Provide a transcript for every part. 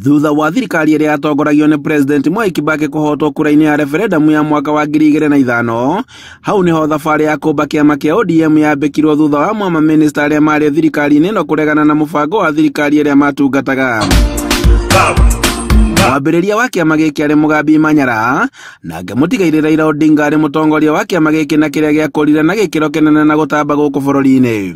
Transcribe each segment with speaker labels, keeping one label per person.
Speaker 1: Thutha wa thirikari ĩrĩa yatongoragio nĩ President Mwai Kibaki kũhotwo kura-inĩ ya referendum ya mwaka wa 2005, hau nĩho thabarĩ ya kũmba kĩama kĩa ODM yambĩkirwo thutha wa amwe a mamĩnĩsta arĩa marĩ thirikari-inĩ ĩno kũregana na mũbango wa thirikari ĩrĩa matungataga. Mwambĩrĩria wa kĩama gĩkĩ arĩ Mugambi Manyara, nake mũtigairĩ Raila Odinga arĩ mũtongoria wa kĩama gĩkĩ na kĩrĩa gĩakũrire na gĩkĩro kĩnene na gũtamba gũkũ bũrũri-inĩ.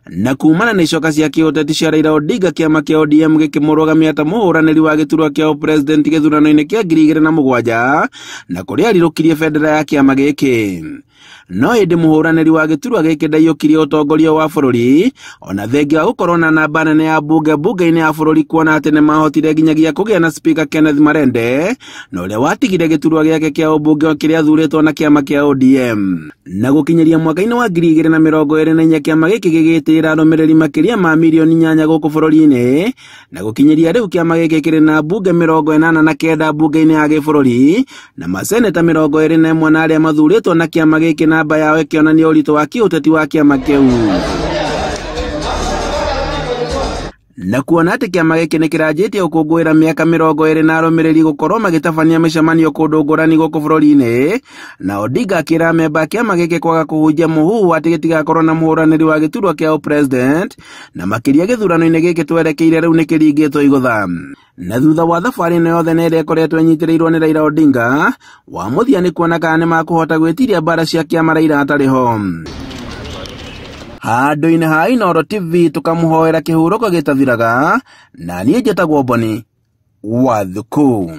Speaker 1: Na kumana na icoka cia kĩũteti cia Raila Odinga, kĩama kĩa ODM gĩkĩmũrũgamia ta mũhũranĩri wa gĩturwa kĩa ũpresident gĩthurano-inĩ kĩa 2007, na kũrĩa arirũkirie bendera ya kĩama gĩkĩ. No ĩndĩ mũhũranĩri wa gĩturwa gĩkĩ ndaiyũkirie ũtongoria wa bũrũri ona thengia wa gũkorwo na namba nene ya mbunge mbunge-inĩ ya bũrũri, kuona atĩ nĩmahotire nginyagia kũgĩa na Speaker Kenneth Marende, na ũrĩa watigire gĩturwa gĩake kĩa ũmbunge kĩrĩa athurĩtwo na kĩama kĩa ODM. Na gũkinyĩria mwaka-inĩ wa 2024, kĩama gĩkĩ gĩgĩtĩĩra arũmĩrĩri makĩria ma mirioni 8 gũkũ bũrũri-inĩ, na gũkinyĩria rĩu kĩama gĩkĩ kĩrĩ na mbunge 89 mbunge-inĩ ya gĩbũrũri na maseneta 21, na arĩa mathurĩtwo na kĩama gĩkĩ namba yao ĩkĩonania ũritũ wa kĩũteti wa kĩama kĩu. Na kuona atĩ kĩama gĩkĩ nĩ kĩranjĩtie gũkũngũĩra mĩaka 20 na arũmĩrĩri gũkorwo magĩtabania mĩcemanio kũndũ ngũrani gũkũ bũrũri-inĩ, na Odinga akĩra amemba a kĩama gĩkĩ kwaga kũhunjia mũhuhu atĩ gĩtigakorwo na mũhũranĩri wa gĩturwa kĩa ũpresident, na makĩria gĩthurano-inĩ gĩkĩ twerekeire rĩu nĩ kĩringĩtwo igũtha. Na thutha wa thabarĩ ĩno yothe na ĩrĩa ĩkoretwo ĩnyitĩrĩirwo nĩ Raila Odinga, wa mũthia nĩ kuona kana nĩmakũhota gwĩtiria mbara cia kĩama Raila atarĩ ho. Handũ-inĩ ha Inooro TV tũkamũhoera kĩhurũko gĩtathiraga, na niĩ njĩtagwo Boni Wathuku.